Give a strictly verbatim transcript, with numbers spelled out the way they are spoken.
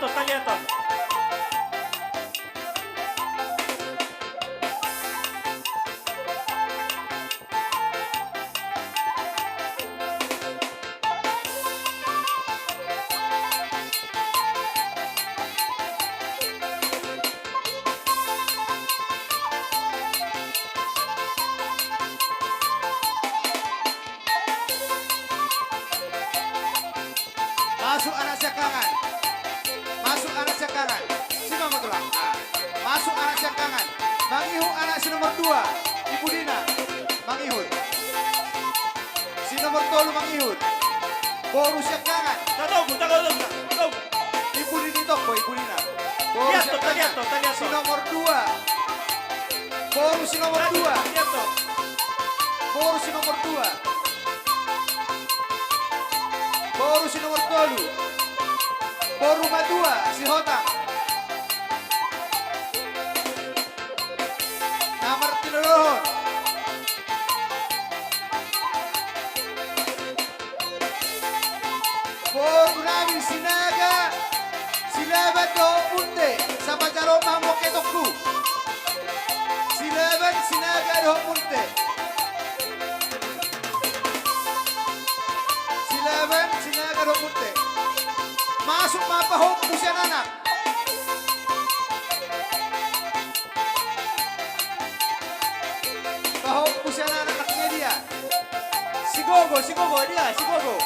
Taliaton. Masuk anak siangkangan. Masuk anak siangkangan. Si nomor tulang. Ah. Masuk anak siangkangan. Mangihut anak si nomor dua. Ibudina. Mangihut. Si nomor tolu mangihut. Boru siangkangan. Tatogu, tatogu, tatogu. Ibudina i toko, ibudina. Boru siangkangan. Si nomor dua. Boru si nomor dua. Boru si nomor dua. Boru si nomor tolu. Boru matua, si hotang. Na martinodohon. Boru nami Sinaga, Silaban dohot Munte, sapajaron ma hamu angka itongku. Silaban, Sinaga dohot Munte. Silaban, Sinaga dohot Munte. Masuk ma pahompu sian anak. Pahompu sian anak, anak ni dia. Sigogo, sigogo dia, sigogo.